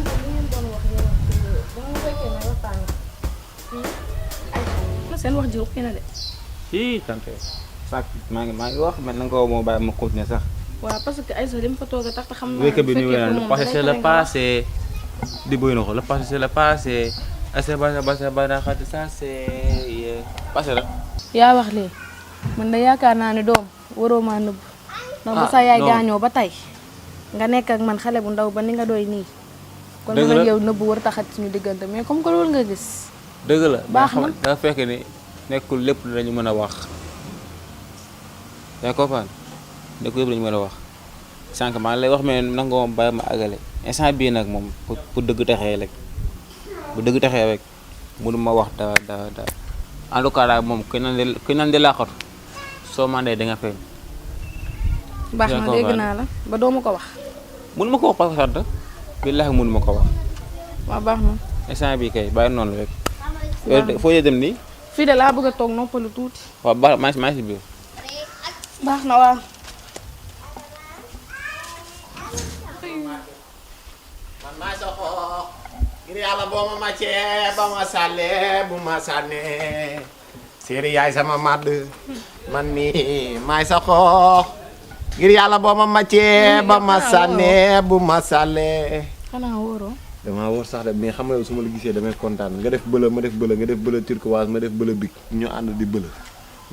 sànq li ngeen doon wax yow ba nga fekkee may waxtaan ay seen wax ji ruqi na de. si tante sax maa ngi wax mais nanga ko moo bàyyi ma continuer sax. waaw parce que Aïssa li mu fa toog a tax te xam naa. wékk bi ni wéy le passé c'est le passé di boy na ko le passé c'est le passé assez basa xati ça c'est passé la. yaa wax lii man de yaakaar naa ne doom waroo maa nëbb. ndax bu sa yaay gaañoo ba tey nga nekk ak man xale bu ndaw ba ni nga doy nii. kon nag yow nëbb war taxat suñu diggante mais comme que loolu nga gis. dëgg la baax na dafa fekk ni nekkul lépp lañu mën a wax. yaa comprendre nekkul lépp lañu mën a wax sànq maa ngi lay wax mais nangoo bàyyi ma àggale instant bii nag moom pour dëgg taxee rek bu dëgg taxee rek mënu ma wax da en tout cas daal moom ku nan di laaxatu soo mandee da nga feeñ. baax na dégg naa la ba doo ma ko wax. mënu ma ko wax parce que sant billaahi mënu ma ko wax. waaw baax na. instant bii kay bàyyi noonu rek. foo yee dem nii. fii de laa bëgg a toog noppalu tuuti. waaw baax maa ngi si biir. baax na waaw. man maa sa xoox ngir yàlla boo ma màccee ba ma sàllee bu ma sànnee séeri yaay sama màdd man mi maay sa xoox ngir yàlla boo ma màccee ba ma sànnee bu ma sàllee. xanaa wóoroo. damaa wóor sax de mais xam nga su ma la gisee damay kontaan nga def bëla ma def bëla nga def bëla turquoise ma def bëla big ñu ànd di bëla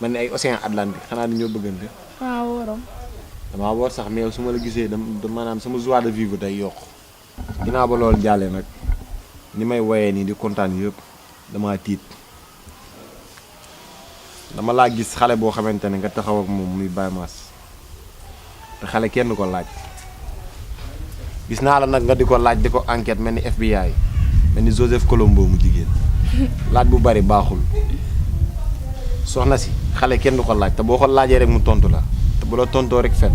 man ne ay océan Atlantique xanaa ni ñoo bëggante. xanaa wóoroo. damaa wóor sax mais su ma la gisee maanaam sama joie de vivre day yokk ginnaaw ba loolu jàllee nag ni may woyee nii di kontaan yëpp damaa tiit dama laa gis xale boo xamante ne nga taxaw ak moom muy Baye Mass te xale kenn du ko laaj gis naa la nag nga di ko laaj di ko enquête mel ni FBI mel ni Joseph Colombo mu jigéen laaj bu bari baaxul soxna si xale kenn du ko laaj te boo ko laajee rek mu tontu la te bu la tontoo rek fen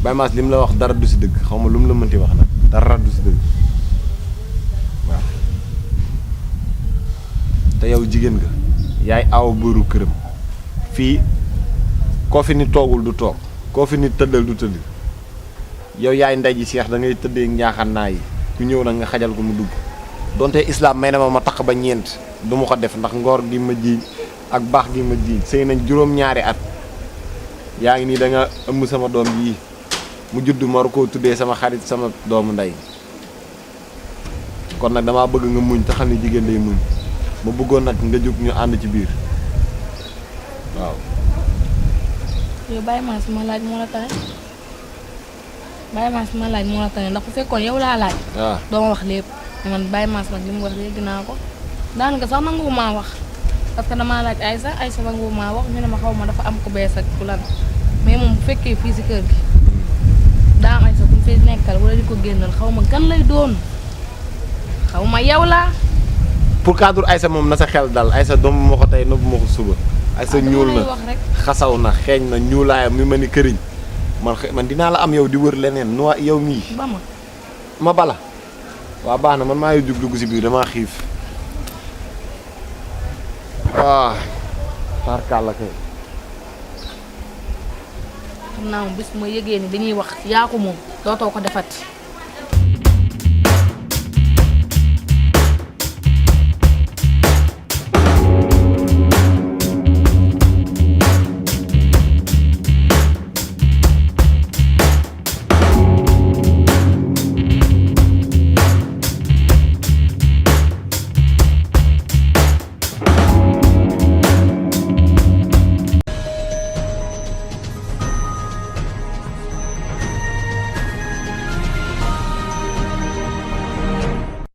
Baye Mass li mu la wax dara du si dëgg xaw ma lu mu la mënti wax nag dara du si dëgg waaw te yow jigéen nga yaay aw bëru këram fii koo fi ni toogul du toog koo fi ni tëddal du tëdd yow yaay ndey ji seex da ngay tëddee njaaxaan naa yi ku ñëw nag nga xajal ko mu dugg donte islam may na ma takk ba ñeent du ma ko def ndax ngoor gi ma jiiñ ak baax gi ma jiiñ sëy nañ juróom-ñaari at yaa ngi nii da nga ëmb sama doom yii mu judd ma war koo tuddee sama xarit sama doomu ndey kon nag damaa bëgg nga muñ te xam ne jigéen day muñ ma bëggoon nag nga jóg ñu ànd ci biir waaw. yow Baye Mass ma laaj moo la tane Baye Mass ma laaj moo la tane ndax bu fekkoon yow laa laaj. waaw doo ma wax lépp man Baye Mass nag li mu wax léegi naa ko daanaka sax nangu maa wax parce que damaa laaj Aïssa nangu maa wax ñu ne ma xaw ma dafa am ku bees ak ku lan mais moom bu fekkee fii si kër gi daa am Aïssa ku fi nekkal wala di ko génnal xaw ma kan lay doon xaw ma yow laa. pour cadre Aïssa moom na sa xel dal Aïssa doom ma ko tey nëbbu ma ko suba. Aïssa ñuul na xasaw na xeeñ na ñuulaayam mi ma ni këriñ man dinaa la am yow di wër leneen nu yow mii. ba ma bala waa baax na man maa ngi jug dugg si biir damaa xiif waaw par kàlla kay. xam naa moom bis ma yëgee ni dañuy wax yaa ko moom dootoo ko defati.